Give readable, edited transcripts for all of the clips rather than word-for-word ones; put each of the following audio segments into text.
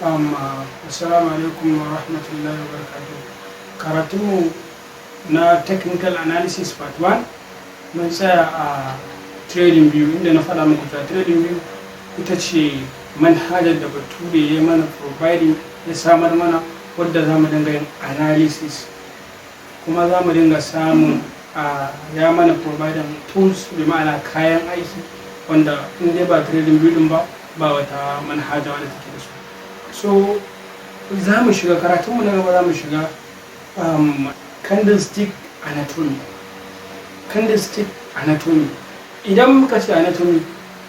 Assalamu alaikum wa rahmatullahi wa barakatuh. Karatunmu na technical analysis part 1, mun tsaya a Trading View, inda na faɗa muku cewa Trading View ita ce manhajar da Bature ya mana providing, ya samar mana, wadda za mu dinga yin analysis kuma za mu dinga samun ya mana providing tools, bi ma'ana kayan aiki, wanda in dai ba Trading View din ba, ba wata manhaja wadda take da su. So za mu shiga karatunmu na gaba, za mu shiga candlestick anatomy. Candlestick anatomy, idan muka ce anatomy,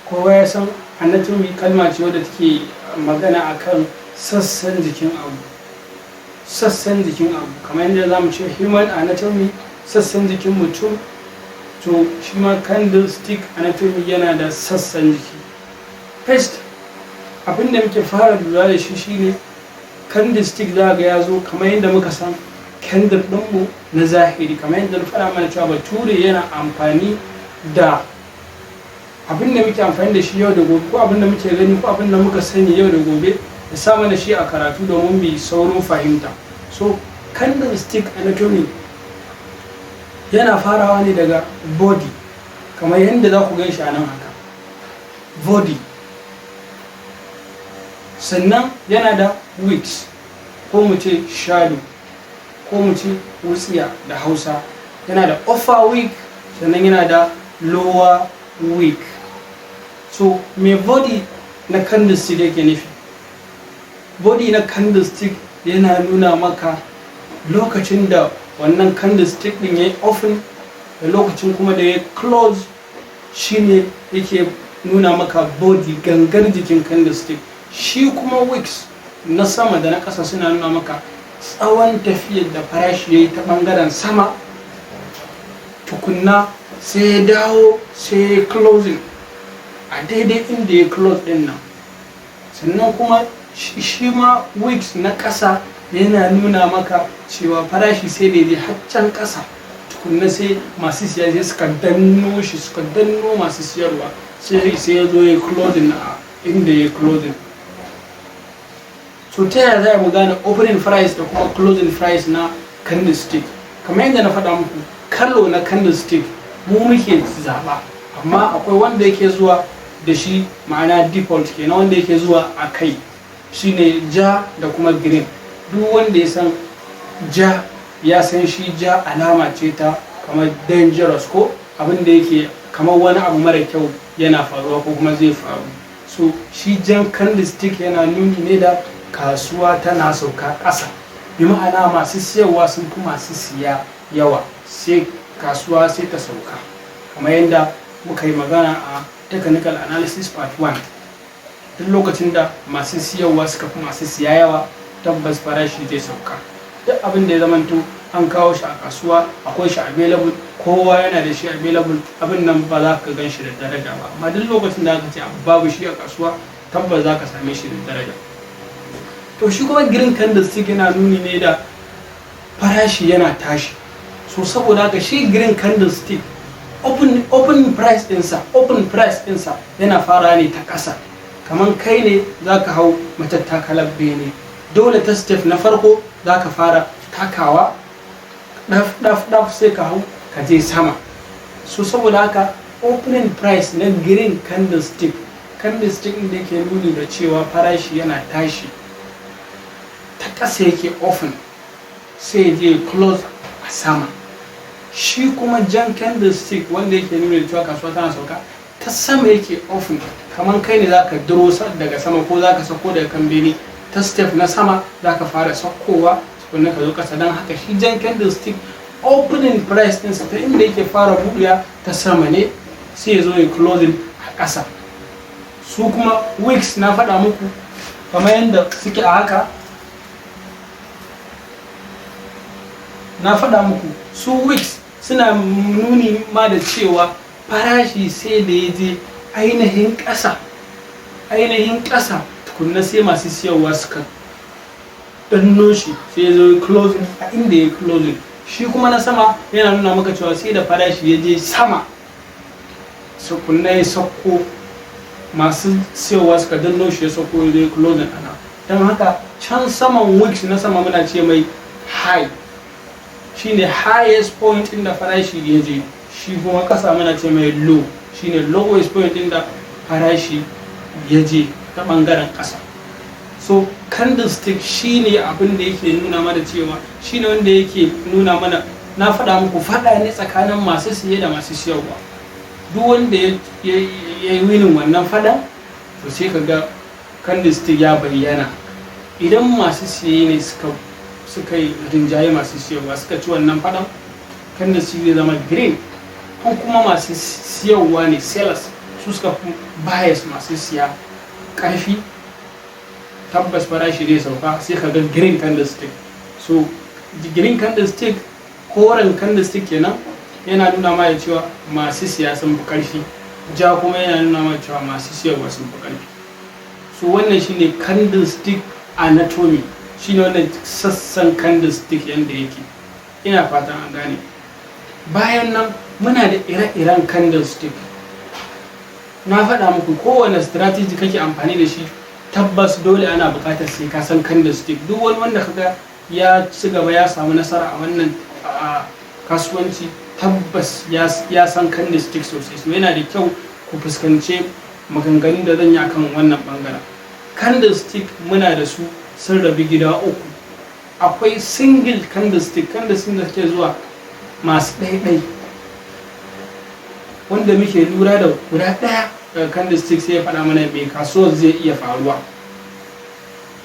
kowa ya san anatomy kalma ce wadda take magana akan sassan jikin abu, sassan jikin abu. Kamar yadda za mu ce human anatomy, sassan jikin mutum, to shi ma candlestick anatomy yana da sassan jiki. First, abin da muke fara lura da shi shine candlestick za ga ya zo kamar yadda muka san candle ɗinmu na zahiri. Kamar yadda na faɗa mana cewa Bature yana amfani da abin da muke amfani da shi yau da gobe, ko abin da muke gani, ko abin da muka sani yau da gobe, ya sa mana shi a karatu domin mu yi saurin fahimta. So candlestick anatomy yana farawa ne daga body, kamar yadda za ku gan shi a nan haka, body. Sannan yana da wicks, ko mu ce shadow, ko mu ce wutsiya da Hausa. Yana da upper wick, sannan yana da lower wick. So me body na candlestick yake nufi? Body na candlestick yana nuna maka lokacin da wannan candlestick din ya yi open da lokacin kuma da ya close. Shine yake nuna maka body, gangar jikin candlestick. Shi kuma wicks na sama da na ƙasa suna nuna maka tsawon tafiyar da farashi ya yi ta ɓangaren sama, tukunna sai ya dawo, sai ya closing a daidai inda ya close din nan. Sannan kuma shi ma wicks na ƙasa yana nuna maka cewa farashi sai da ya har can ƙasa, tukunna sai masu siya sai suka danno shi, suka danno masu siyarwa, sai ya zo ya closing a inda ya closing. So ta yaya za mu gane opening price da kuma closing price na candlestick? Kamar yadda na faɗa muku, color na candlestick mu muke zaɓa, amma akwai wanda yake zuwa da shi, ma'ana default kenan, wanda yake zuwa a kai shine ja da kuma green. Duk wanda ya san ja ya san shi ja alama ce ta kamar dangerous, ko abin da yake kamar wani abu mara kyau yana faruwa ko kuma zai faru. So shi jan candlestick yana nuni ne da kasuwa tana sauka ƙasa, bi ma'ana masu siyarwa sun fi masu siya yawa, sai kasuwa sai ta sauka. Kamar yadda muka yi magana a technical analysis part 1, duk lokacin da masu siyarwa suka fi masu siya yawa, tabbas farashi zai sauka. Duk abin da ya zamanto an kawo shi a kasuwa, akwai shi available, kowa yana da shi available, abin nan ba za ka gan shi da daraja ba. Amma duk lokacin da aka ce babu shi a kasuwa, tabbas za ka same shi da daraja. To shi kuma green candlestick yana nuni ne da farashi yana tashi. So saboda haka shi green candlestick, open price ɗinsa, open price ɗinsa yana fara ne ta ƙasa. Kamar kai ne za ka hau matattakalar bene, dole ta step na farko za ka fara takawa, ɗaf ɗaf ɗaf, sai ka hau ka je sama. So saboda haka opening price na green candlestick, candlestick da yake nuni da cewa farashi yana tashi, ta ƙasa yake open, sai je close a sama. Shi kuma jan candlestick, wanda yake nuna da cewa kasuwa tana sauka, ta sama yake open. Kamar kai ne zaka duro daga sama, ko zaka sauko daga kan bene, ta step na sama zaka fara saukowa, tukunna ka zo kasa. Don haka shi jan candlestick, opening price ɗinsa, ta inda yake fara buɗewa, ta sama ne, sai ya zo ya closing a ƙasa. Su kuma wicks, na faɗa muku kamar yadda suke a haka. Na faɗa muku su wicks suna nuni ma da cewa farashi sai da ya je ainihin ƙasa, ainihin ƙasa, tukunna sai masu siyarwa suka danno shi, sai ya zo closing a inda ya closing. Shi kuma na sama yana nuna maka cewa sai da farashi ya je sama, tukunna ya sauko, masu siyarwa suka danno shi, ya sauko, ya zo closing ana. Don haka can saman wicks na sama muna ce mai high, shine highest point inda farashi ya je. Shi kuma kasa muna ce mai low, shine lowest point inda farashi ya je ta bangaren kasa. So candlestick shine abin da yake nuna mana cewa, shine wanda yake nuna mana, na faɗa muku, faɗa ne tsakanin masu siye da masu siyarwa. Duk wanda ya yi winning wannan faɗa, to sai ka ga candlestick ya bayyana. Idan masu siye ne suka yi rinjaye, masu siyarwa suka ci wannan faɗan, candlestick zai zama green. Ko kuma masu siyarwa ne, sellers, su suka fi buyers, masu siya, ƙarfi, tabbas farashi zai sauka, sai ka ga green candlestick. So green candlestick, koren candlestick kenan, yana nuna ma cewa masu siya sun fi ƙarfi. Ja kuma yana nuna ma cewa masu siyarwa sun fi ƙarfi. So wannan shine candlestick anatomy, shine wannan sassan candlestick yanda yake. Ina fatan an gane. Bayan nan muna da ire-iren candlestick. Na faɗa muku, kowane strategy kake amfani da shi, tabbas dole ana buƙatar sai ka san candlestick. Duk wani wanda kaga ya ci gaba, ya samu nasara a wannan kasuwanci, tabbas ya san candlestick sosai. So yana da kyau ku fuskance maganganun da zan yi akan wannan bangaren. Candlestick muna da su sun rabu gida uku. Akwai single candlestick, candlestick da suke zuwa masu ɗaiɗai, wanda muke lura da guda ɗaya daga candlestick sai ya faɗa mana mai kasuwar zai iya faruwa.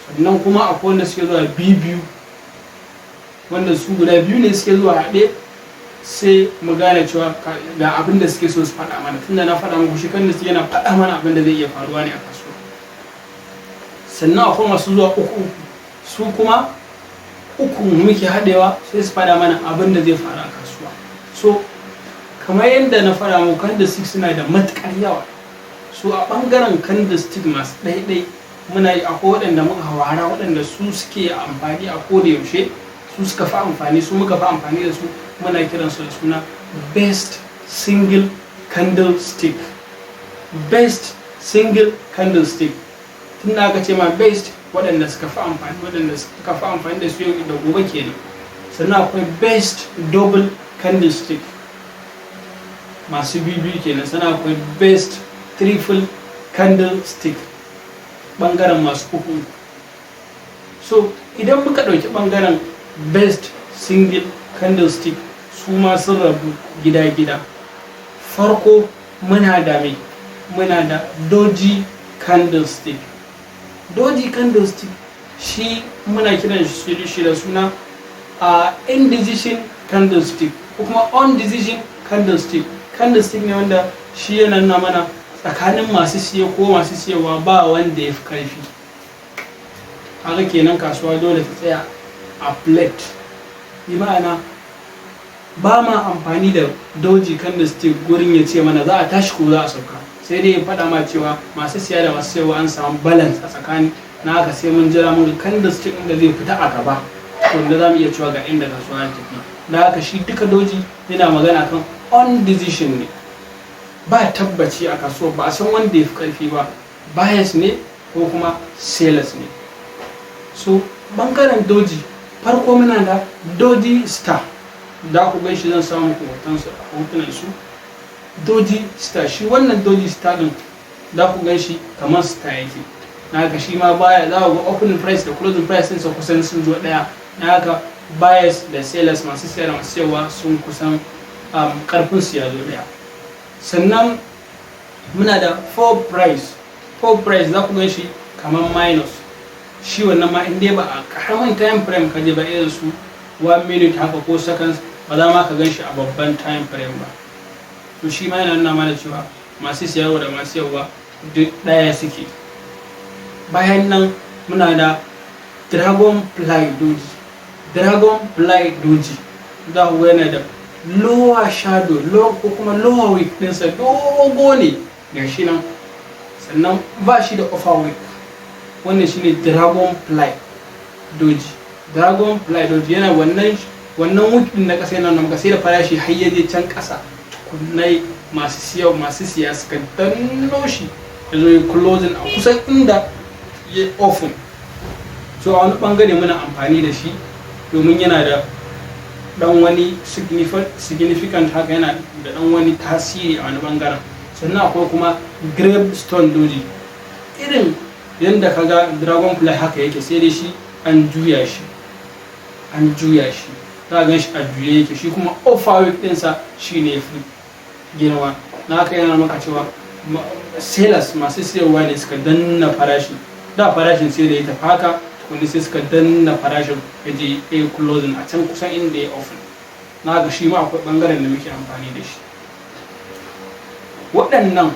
Sannan kuma akwai wanda suke zuwa biyu, wanda su guda biyu ne suke zuwa haɗe, sai mu gane cewa ga abin da suke so su faɗa mana, tunda na faɗa muku shi candlestick yana faɗa mana abin da zai iya faruwa ne a kasuwa. Sannan akwai masu zuwa uku uku, su kuma uku muke haɗewa sai su faɗa mana abin da zai faru a kasuwa. So kamar yadda na faɗa muku, candlestick suna da matuƙar yawa. So a ɓangaren candlestick masu ɗaiɗai, muna yi, akwai waɗanda muka wara, waɗanda su suke amfani a koda yaushe, su suka fi amfani, su muka fi amfani da su, muna kiransu da suna best single candlestick. Best single candlestick, tun da aka ce ma best, waɗanda suka fi amfani, waɗanda suka fi amfani da su yau da gobe kenan. Sannan akwai best double candlestick, masu biyu kenan. Sannan akwai best triple candlestick, ɓangaren masu uku. So idan muka ɗauki ɓangaren best single candlestick, su ma sun rabu gida-gida. Farko muna da mai, muna da doji candlestick. Doji candlestick shi muna kiran shi da suna a indecision candlestick ko kuma undecision candlestick. Candlestick ne wanda shi yana nuna mana tsakanin masu siye ko masu siyarwa ba wanda ya fi karfi. Haka kenan kasuwa dole ta tsaya a flat. Bi ma'ana, ba ma amfani da doji candlestick gurin ya ce mana za a tashi ko za a sauka, sai dai ya faɗa ma cewa masu siya da masu siyarwa an samu balance a tsakani. Na haka sai mun jira mun ga candlestick inda zai fita a gaba, wanda za mu iya cewa ga inda kasuwa ta tafi. Da haka shi duka doji yana magana kan undecision ne, ba tabbaci a kasuwa, ba a san wanda ya fi karfi ba, buyers ne ko kuma sellers ne. So bangaren doji, farko muna da doji star. Da ku gan shi, zan samu ku hotunan su. Doji star, shi wannan doji star din, da ku gan shi kamar star yake. Na haka shi ma baya, za ku ga opening price da closing price ɗinsa kusan sun zo ɗaya. Na haka buyers da sellers, masu sayar da masu sayarwa, sun kusan karfin su ya zo ɗaya. Sannan muna da four price. Four price za ku gan shi kamar minus. Shi wannan ma in dai ba a karamin time frame ka je ba, irin su 1 minute haka ko seconds, ba za ma ka gan shi a babban time frame ba. To shi ma yana nuna mana cewa masu siyarwa da masu siyarwa duk ɗaya suke. Bayan nan muna da dragonfly doji. Dragonfly doji za ku ga yana da lower shadow, low ko kuma lower wick ɗinsa dogo ne, gashi nan, sannan ba shi da upper wick. Wannan shine dragonfly doji. Dragonfly doji yana wannan wick din na ƙasa yana nuna maka sai da farashi har ya je can ƙasa tukunnai masu siya suka danno shi, ya zo ya closing a kusan inda ya open. So a wani bangare muna amfani da shi domin yana da dan wani significant haka, yana da dan wani tasiri a wani bangaren. Sannan akwai kuma gravestone doji. Irin yadda kaga dragonfly haka yake, sai dai shi an juya shi, an juya shi, za a gan shi a juye yake. Shi kuma upper wick ɗinsa shi ne fi girma. Na haka yana maka cewa sellers, masu siyarwa ne suka danna farashi. Da farashin sai da ya tafi haka tukunni, sai suka danna farashin ya je ya closing a can kusan inda ya open. Na haka shi ma akwai bangaren da muke amfani da shi waɗannan.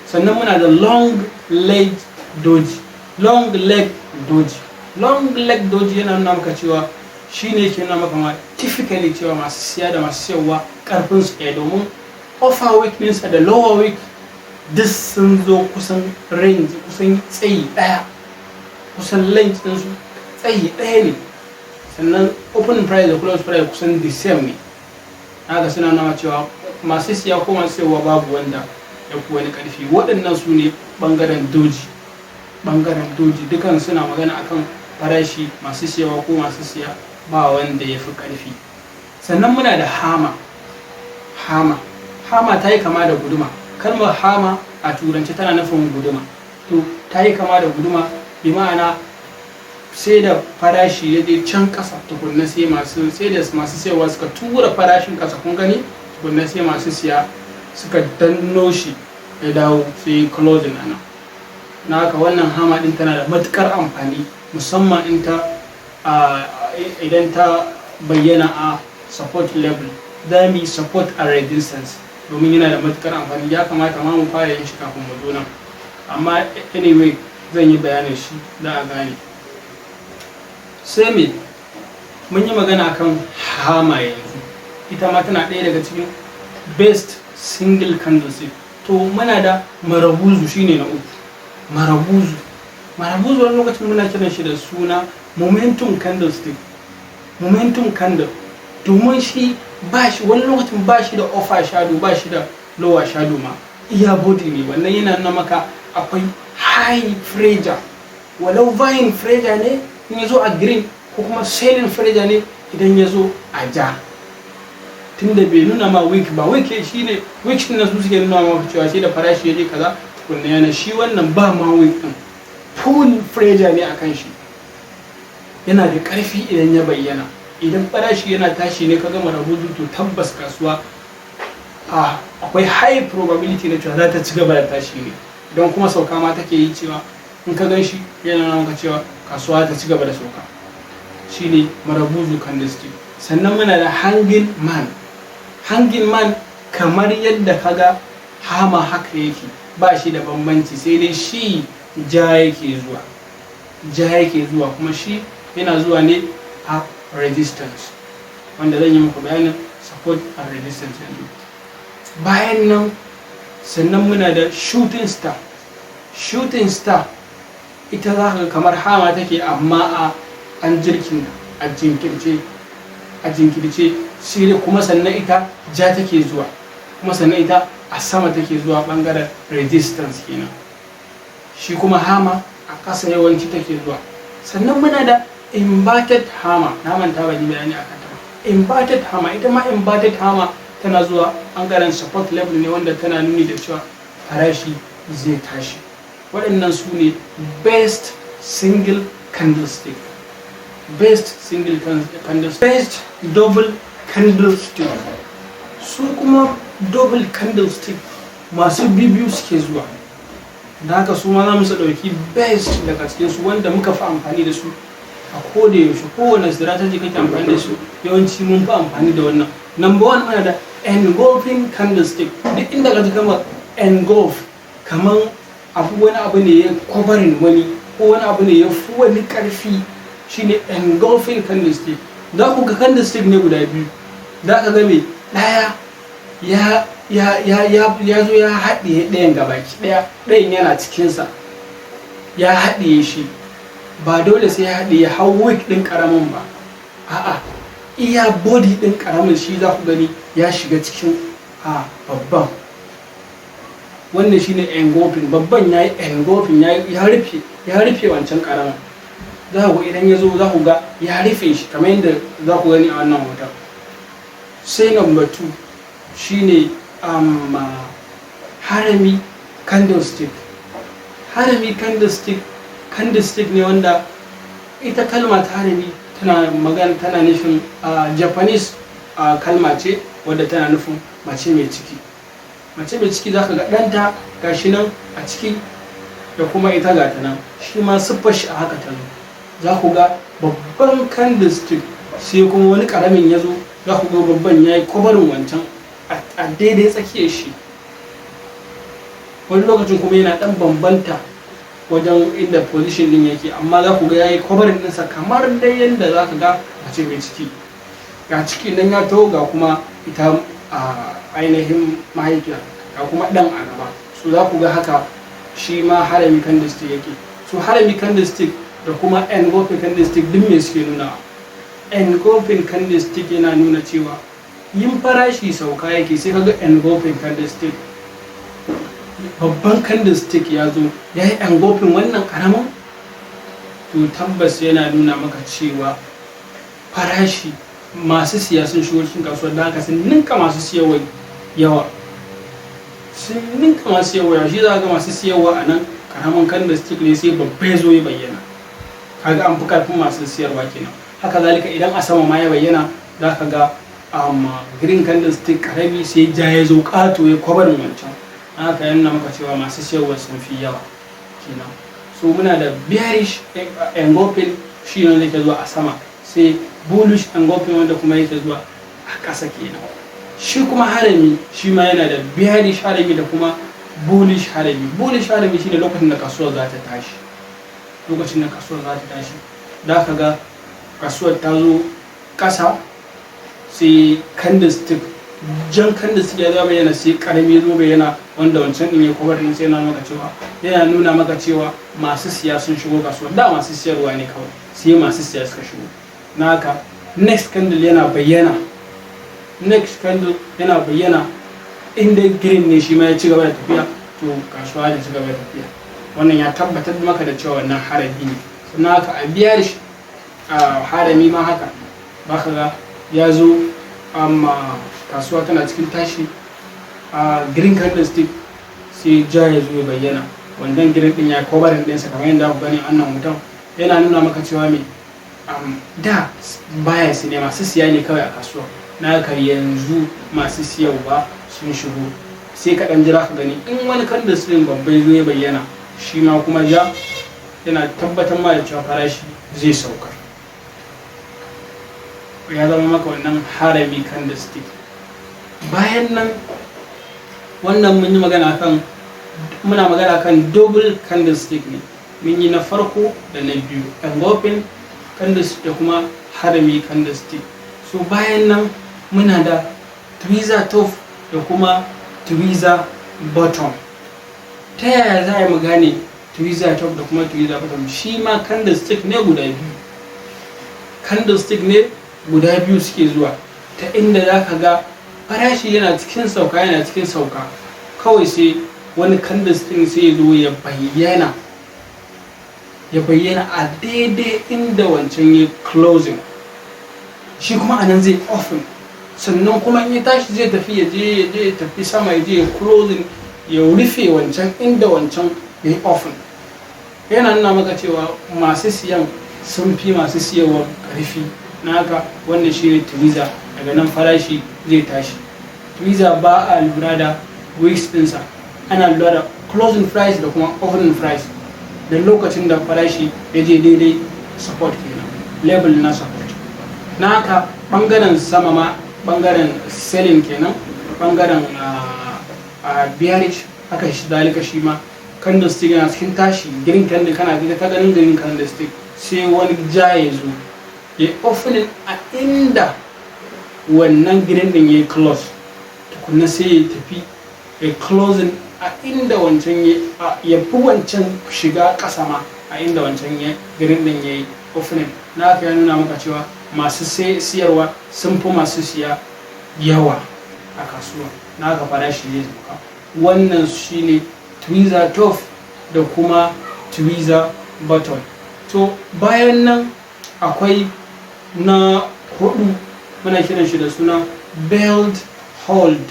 Sannan muna da long leg doji. Long leg doji, long leg doji yana nuna maka cewa shi ne ke nuna maka ma typically cewa masu siya da masu siyarwa karfin su ɗaya, domin upper wick ɗinsa da lower wick duk sun zo kusan range, kusan tsayi ɗaya, kusan length ɗinsu tsayi ɗaya ne. Sannan opening price da close price kusan the same ne. Haka suna nuna cewa masu siya ko masu siyarwa babu wanda ya fi wani ƙarfi. Waɗannan su ne ɓangaren doji. Ɓangaren doji dukan suna magana akan farashi, masu siyarwa ko masu siya ba wanda ya fi ƙarfi. Sannan muna da hammer. Hammer, hammer ta yi kama da guduma. Kalmar hammer a Turanci tana nufin guduma. To, ta yi kama da guduma, bi ma'ana sai da farashi ya je can ƙasa tukunna, sai da masu sayarwa suka tura farashin ƙasa, kun gani, tukunna sai masu siya suka danno shi ya dawo, sai closing ana. Na haka wannan hammer din tana da matukar amfani, musamman in ta idan ta bayyana a support level. Za mu yi support and resistance domin yana da matukar amfani. Ya kamata ma mu fara yin shi kafin mu zo nan, amma anyway zan yi bayanin shi za a gane. Sai me? Mun yi magana akan hammer yanzu. Ita ma tana ɗaya daga cikin best single candlestick. To, muna da marubozu, shine na uku. Marubozu, marubozu wani lokacin muna kiran shi da suna momentum candlestick, momentum candle, domin shi ba shi, wani lokacin ba shi da upper shadow, ba shi da lower shadow ma, iya body ne. Wannan yana nuna maka akwai high pressure, walau buying pressure ne in ya zo a green, ko kuma selling pressure ne idan ya zo a ja, tunda bai nuna ma wick ba. Wick shine, wick na su suke nuna maka cewa shi da farashi ya je kaza tukunna yana. Shi wannan ba ma wick din, full pressure ne akan shi, yana da karfi idan ya bayyana. Idan farashi yana tashi ne ka gama rahuzu, to tabbas kasuwa akwai high probability na cewa za ta ci gaba da tashi ne. Idan kuma sauka ma take yi, cewa in ka gan shi yana nuna maka cewa kasuwa ta ci gaba da sauka. Shine marubozu candlestick. Sannan muna da hanging man. Hanging man kamar yadda kaga hammer haka yake, ba shi da bambanci, sai dai shi ja yake zuwa, ja yake zuwa. Kuma shi yana zuwa ne a resistance, wanda zan yi muku bayanin support and resistance yanzu. Bayan nan, sannan muna da shooting star. Shooting star ita za ka kamar hammer take, amma a an jirkin a jinkirce, a jinkirce. Sai dai kuma sannan ita ja take zuwa, kuma sannan ita a sama take zuwa, bangaren resistance kenan. Shi kuma hammer a ƙasa yawanci take zuwa. Sannan muna da inverted hammer. Na manta ban yi bayani akan ta ba. Inverted hammer, ita ma inverted hammer tana zuwa bangaren support level ne, wanda tana nuni da cewa farashi zai tashi. Waɗannan su ne best single candlestick, best single candlestick. Best double candlestick, su kuma double candlestick masu bibiyu suke zuwa. Da haka su ma za mu ɗauki best daga cikinsu, wanda muka fi amfani da su a koda yaushe. Kowane strategy kake amfani da su, yawanci mun fi amfani da wannan. Number one, muna da engulfing candlestick. Duk inda ka ji kamar engulf, kamar abu, wani abu ne ya covering wani, ko wani abu ne ya fi wani karfi, shine engulfing candlestick. Za ku ga candlestick ne guda biyu, za ka ga mai ɗaya ya zo ya haɗiye ɗayan gabaki ɗaya, ɗayan yana cikinsa, ya haɗiye shi. Ba dole sai ya haɗiye har wick ɗin ƙaramin ba, a'a, iya body ɗin ƙaramin shi za ku gani ya shiga cikin a babban. Wannan shine engulfing. Babban ya yi engulfing, ya rufe wancan ƙaramin. Za ku idan ya zo, za ku ga ya rufe shi kamar yadda za ku gani a wannan hoton. Sai number 2 shine harami candlestick. Harami candlestick, candlestick ne wanda ita kalma ta harami tana magana, tana nufin Japanese kalma ce wadda tana nufin mace mai ciki. Mace mai ciki, za ka ga ɗanta gashi nan a ciki da kuma ita gata nan. Shi ma siffar shi a haka ta zo. Za ku ga babban candlestick, sai kuma wani ƙaramin ya zo. Za ku ga babban ya yi covering wancan a daidai tsakiyar shi. Wani lokacin kuma yana ɗan bambanta wajen inda position din yake, amma za ku ga ya yi covering ɗinsa kamar dai yadda za ka ga mace mai ciki. Ga ciki nan ya taho, ga kuma ita a ainihin mahaifiya, ga kuma ɗan a gaba. So za ku ga haka shi ma harami candlestick yake. So harami candlestick da kuma engulfing candlestick, duk me suke nuna? Engulfing candlestick yana nuna cewa yin farashi sauka yake. Sai kaga engulfing candlestick, babban candlestick ya zo ya yi engulfing wannan karamin, to tabbas yana nuna maka cewa farashi, masu siya sun shigo cikin kasuwar. Da haka sun ninka masu siyarwa yawa, sun ninka masu siyarwa yawa. Shi za ga masu siyarwa a nan karamin candlestick ne, sai babba ya zo ya bayyana, kaga an fi karfin masu siyarwa kenan. Haka zalika, idan a sama ma ya bayyana, za ka ga green candlestick karami, sai ja ya zo kato ya covering wancan. Haka ya nuna maka cewa masu siyarwa sun fi yawa kenan. So muna da bearish engulfing, shi ne wanda yake zuwa a sama, sai bullish engulfing wanda kuma yake zuwa a ƙasa kenan. Shi kuma harami, shi ma yana da bearish harami da kuma bullish harami. Bullish harami shine lokacin da kasuwar za ta tashi. Lokacin da kasuwar za ta tashi, za ka ga kasuwar ta zo ƙasa, sai candlestick, jan candlestick ya zama yana, sai karami ya zo yana wanda wancan din ya cover din, sai yana nuna maka cewa masu siya sun shigo kasuwa. Da masu siyarwa ne kawai, sai masu siya suka shigo. Na haka next candle yana bayyana, next candle yana bayyana, inda green ne shi ma ya ci gaba da tafiya, to kasuwa ta ci gaba da tafiya. Wannan ya tabbatar maka da cewa wannan harami ne. Sannan haka a bearish harami ma haka baka ga ya zo, amma kasuwa tana cikin tashi a green candlestick, sai ja ya zo ya bayyana, wannan green din ya covering ɗinsa kamar yadda ku gani annan hoton. Yana nuna maka cewa me da baya su ne masu siya ne kawai a kasuwa, na haka yanzu masu siyarwa sun shigo. Sai ka ɗan jira ka gani in wani candlestick babba zo ya bayyana, shi ma kuma ja, yana tabbatar ma da cewa farashi zai sauka. Ya zama maka wannan harami candlestick. Bayan nan, wannan mun yi magana kan, muna magana kan double candlestick ne. Mun yi na farko da na biyu, engulfing candlestick da kuma harami candlestick. So bayan nan muna da tweezer top da kuma tweezer bottom. Ta yaya za a yi mu gane tweezer top da kuma tweezer bottom? Shi ma candlestick ne guda biyu, candlestick ne guda biyu suke zuwa, ta inda za ka ga farashi yana cikin sauka, yana cikin sauka, kawai sai wani candlestick sai ya zo ya bayyana, ya bayyana a daidai inda wancan ya closing. Shi kuma a nan zai open. Sannan kuma in ya tashi zai tafi, ya je ya tafi sama, ya je ya closing, ya rufe wancan inda wancan ya yi open. Yana nuna maka cewa masu siyan sun fi masu siyarwa ƙarfi. Na haka wannan shi ne tweezer. Daga nan farashi zai tashi. Tweezer ba a lura da wicks ɗinsa, ana lura da closing price da kuma opening price, da lokacin da farashi ya je daidai support kenan, level na support. Na haka bangaren sama ma, bangaren selling kenan, bangaren a bearish, haka shi dalika. Shi ma candlestick yana cikin tashi, green candle, kana ga ta ganin green candlestick, sai wani ja ya zo ya opening a inda wannan green din ya close. Tukunna sai ya tafi ya closing a inda wancan ya fi wancan shiga ƙasa ma, a inda wancan ya green din ya yi opening. Na haka ya nuna maka cewa masu siyarwa sun fi masu siya yawa a kasuwa. Na haka farashi zai sauka. Wannan shine tweezer top da kuma tweezer bottom. To, bayan nan akwai na hudu, muna kiran shi da suna belt hold.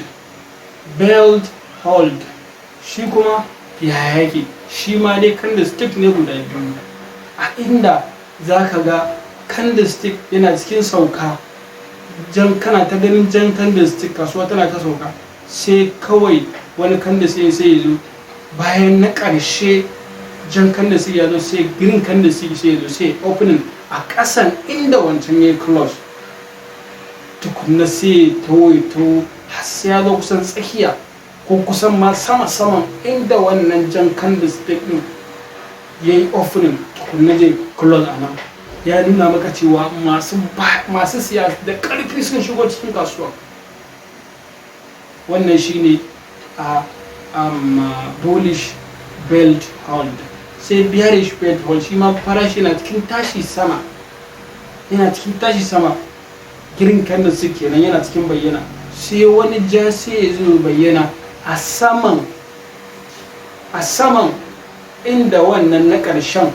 Belt hold shi kuma yaya yake? Shi ma dai candlestick ne guda biyu, a inda za ka ga candlestick yana cikin sauka, jan, kana ta ganin jan candlestick, kasuwa tana ta sauka, sai kawai wani candlestick sai ya zo bayan na ƙarshe. Jan candlestick ya zo, sai green candlestick sai ya zo, sai opening a ƙasan inda wancan ya close tukunna, sai ya taho, ya taho har sai ya zo kusan tsakiya ko kusan ma sama saman inda wannan jan candlestick din ya yi opening tukunna, zai close a nan. Ya nuna maka cewa masu siya da ƙarfi sun shigo cikin kasuwa. Wannan shine a bullish belt hold. Sai bearish belt hold. Shi ma farashi na cikin tashi sama, yana cikin tashi sama, green candlestick kenan yana cikin bayyana, sai wani ja sai ya zo bayyana a saman inda wannan na ƙarshen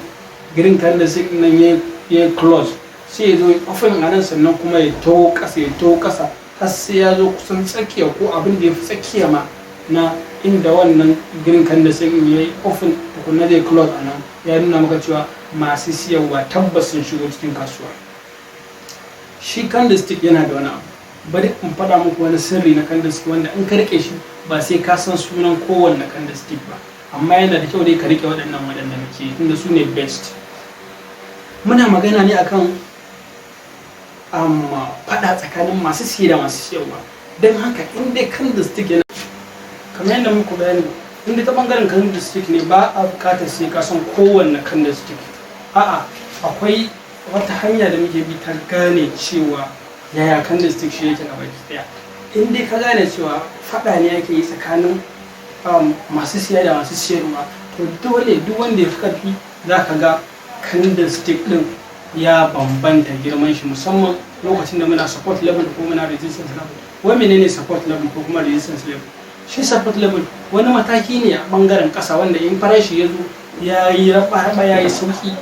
green candlestick nan ya close, sai ya zo ya open a nan, sannan kuma ya taho ƙasa, ya taho ƙasa har sai ya zo kusan tsakiya ko abin da ya fi tsakiya ma na inda wannan green candlestick ya yi open tukunna, zai close a nan. Ya nuna maka cewa masu siyarwa tabbas sun shigo cikin kasuwa. Shi candlestick yana da wani abu. Bari in faɗa muku wani sirri na candlestick wanda in ka rike shi ba sai ka san sunan kowanne candlestick ba, amma yana da kyau dai ka rike waɗannan waɗanda muke, tunda su ne best. Muna magana ne akan faɗa tsakanin masu siye da masu siyarwa. Don haka in dai candlestick yana kamar yadda muku bayani, in dai ta bangaren candlestick ne, ba a bukatar sai ka san kowanne candlestick. A'a, akwai wata hanya da muke bi ta gane cewa yaya candlestick shi yake a baki daya. In dai ka gane cewa faɗa ne yake yi tsakanin masu siya da masu siyarwa, to dole duk wanda ya fi karfi za ka ga candlestick din ya bambanta girman shi, musamman lokacin da muna support level ko muna resistance level. Wai menene support level ko kuma resistance level? Shi support level wani mataki ne a bangaren kasa wanda in farashi ya zo ya yi raba-raba, ya yi sauki,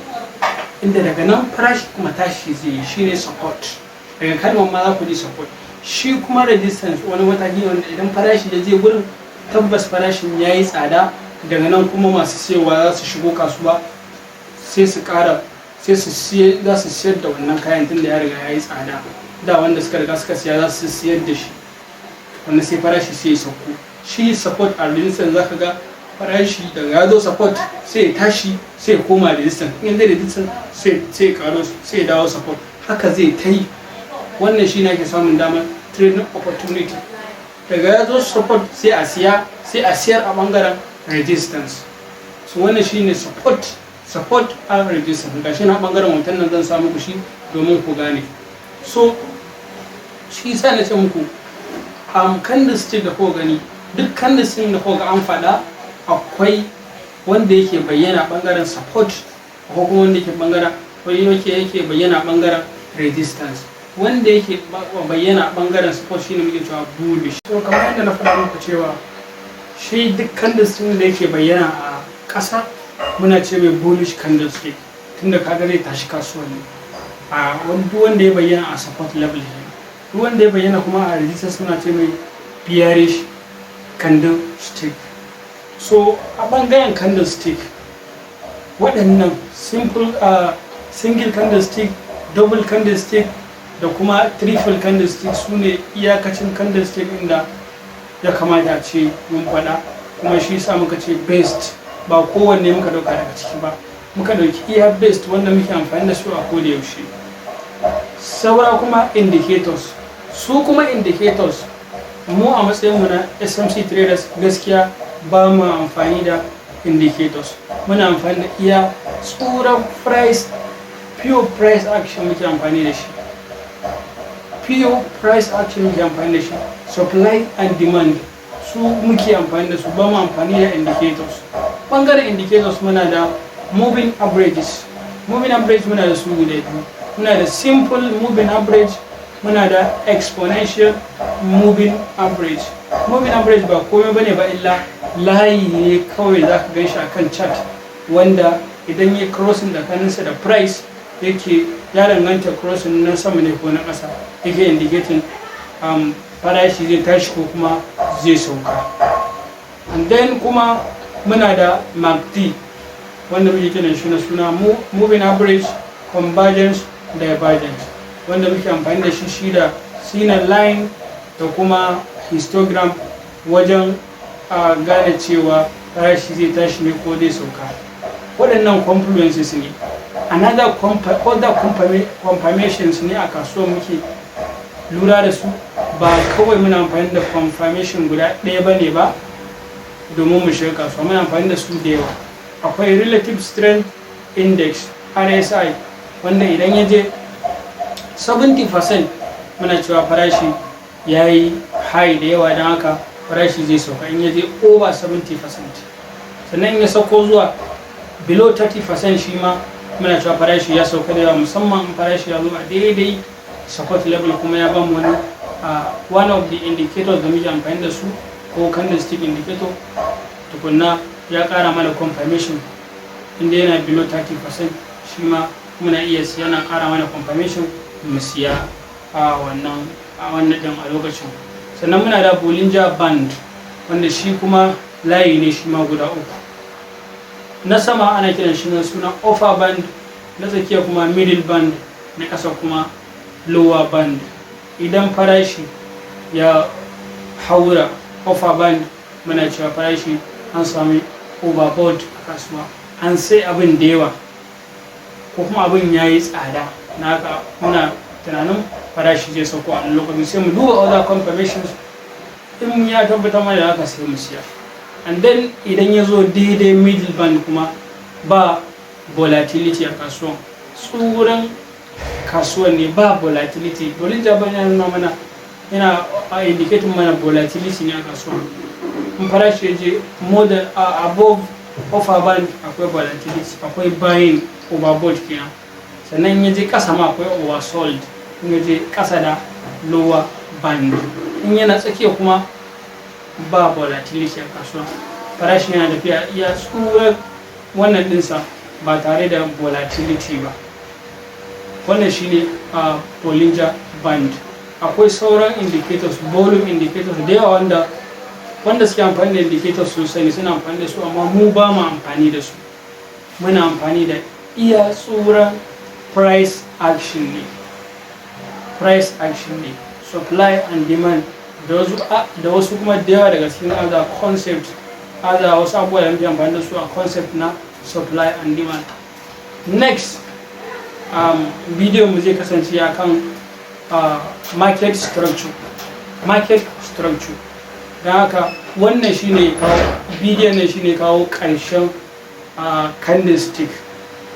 inda daga nan farashi kuma tashi zai yi, shine support. Daga kalmar ma za ku ji support. Shi kuma resistance wani mataki ne wanda idan farashi ya je gurin, tabbas farashin ya yi tsada, daga nan kuma masu siyarwa za su shigo kasuwa, sai su kara, sai su siye, za su siyar da wannan kayan, tunda ya riga ya yi tsada. Da wanda suka riga suka siya za su siyar da shi, wanda sai farashi sai ya sauko. Shi support a resistance, zaka ga farashi daga ya zo support sai ya tashi, sai ya koma resistance. In zai resistance, sai ya karo, sai ya dawo support. Haka zai ta yi. Wannan shi ne ake samun damar trading opportunity. Daga ya zo support sai a siya, sai a siyar a bangaren resistance. So wannan shi ne support and resistance. Gashi na bangaren hoton nan zan samu ku shi domin ku gane. So shi sa na ce muku candlestick da kuka gani, duk candlestick da kuka ga an faɗa, akwai wanda yake bayyana bangaren support ko kuma wanda yake bangaren wanda yake bayyana bangaren resistance. Wanda yake bayyana bangaren support shine muke cewa bullish. So kamar yadda na faɗa muku cewa shi duk candlestick da yake bayyana a ƙasa muna ce mai bullish candlestick, tunda kaga zai tashi kasuwanni. A wani duk wanda ya bayyana a support level ne. Duk wanda ya bayyana kuma a resistance muna ce mai bearish candlestick. So a ɓangaren candlestick, waɗannan simple single candlestick, double candlestick da kuma triple candlestick su ne iyakacin candlestick inda ya kamata a ce mun faɗa. Kuma shi sa muka ce best, ba kowanne muka ɗauka daga ciki ba, muka ɗauki iya best wanda muke amfani da su a koda yaushe. Saura kuma indicators. Su kuma indicators, mu a matsayinmu na SMC traders, gaskiya ba mu amfani da indicators. Muna amfani da iya tsuran price, pure price action muke amfani da shi. Pure price action muke amfani da shi, supply and demand su muke amfani da su, ba mu amfani da indicators. Bangaren indicators muna da moving averages. Moving average muna da su guda biyu: muna da simple moving average, muna da exponential moving average. Moving average ba komai bane ba illa layi ne kawai za ka gan shi akan chart wanda Idan ya crossing tsakaninsa da price yake, ya danganta crossing na sama ne ko na ƙasa, yake indicating farashi zai tashi ko kuma zai sauka. And then kuma muna da MACD, wanda muke kiran shi na suna moving average convergence divergence, wanda muke amfani da shi, shi da signal line da kuma histogram, wajen a gane cewa farashi zai tashi ne ko zai sauka. Waɗannan confluences ne, another other confirmations ne a kasuwa muke lura da su. Ba kawai muna amfani da confirmation guda ɗaya ba ne ba domin mu shiga kasuwa, muna amfani da su da yawa. Akwai relative strength index, RSI, wanda idan ya je 70% muna cewa farashi ya yi high da yawa, don haka farashi zai sauka in ya je over 70%. Sannan in ya sauko zuwa below 30%, shi ma muna cewa farashi ya sauka da yawa, musamman in farashi ya zo a daidai support level kuma ya bamu wani one of the indicators da muke amfani da su, ko candlestick indicator tukunna, ya kara mana confirmation. Inda yana below 30%, shi ma muna iya siya, yana kara mana confirmation mu siya a wannan din a lokacin. Sannan muna da Bollinger Band, wanda shi kuma layi ne shi ma guda uku. Na sama ana kiran shi na suna upper band, na tsakiya kuma middle band, na ƙasa kuma lower band. Idan farashi ya haura upper band, muna cewa farashi an sami overbought a kasuwa, an sai abin da yawa ko kuma abin ya yi tsada. Na haka muna tunanin farashi zai sauko a lokacin. Sai mu duba other confirmations, in ya tabbatar mana da haka sai mu siya. And then idan ya zo daidai middle band kuma, ba volatility a kasuwan, tsuran kasuwan ne, ba volatility. Bollinger Band yana nuna mana, yana indicating mana volatility ne a kasuwan. In farashi ya je more than above upper band, akwai volatility, akwai buying, overbought kenan. Sannan ya je kasa ma akwai oversold in ya je kasa da lower band. In yana tsakiya kuma, ba volatility a kasuwa, farashi yana tafiya iya tsurar wannan dinsa ba tare da volatility ba. Wannan shine a Bollinger Band. Akwai sauran indicators, volume indicators da yawa, wanda suke amfani da indicators sun sani suna amfani da su, amma mu ba mu amfani da su. Muna amfani da iya tsuran price action ne, price action ne, supply and demand, da wasu kuma da yawa daga cikin other concept, other wasu abubuwa da muke amfani da su a concept na supply and demand. Next video mu zai kasance akan market structure, market structure. Don haka wannan shine kawo bidiyon nan, shine kawo ƙarshen candlestick.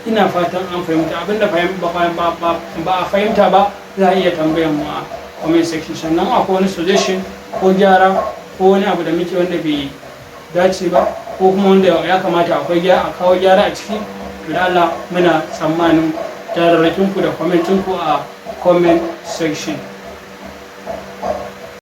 Ina fatan an fahimta. Abinda ba a fahimta ba, za a iya tambayan mu a comment section. Sannan akwai wani suggestion ko gyara ko wani abu da muke wanda bai dace ba, ko kuma wanda ya kamata akwai a kawo gyara a ciki, to da Allah muna tsammanin gyararrakin ku da comment ku a comment section.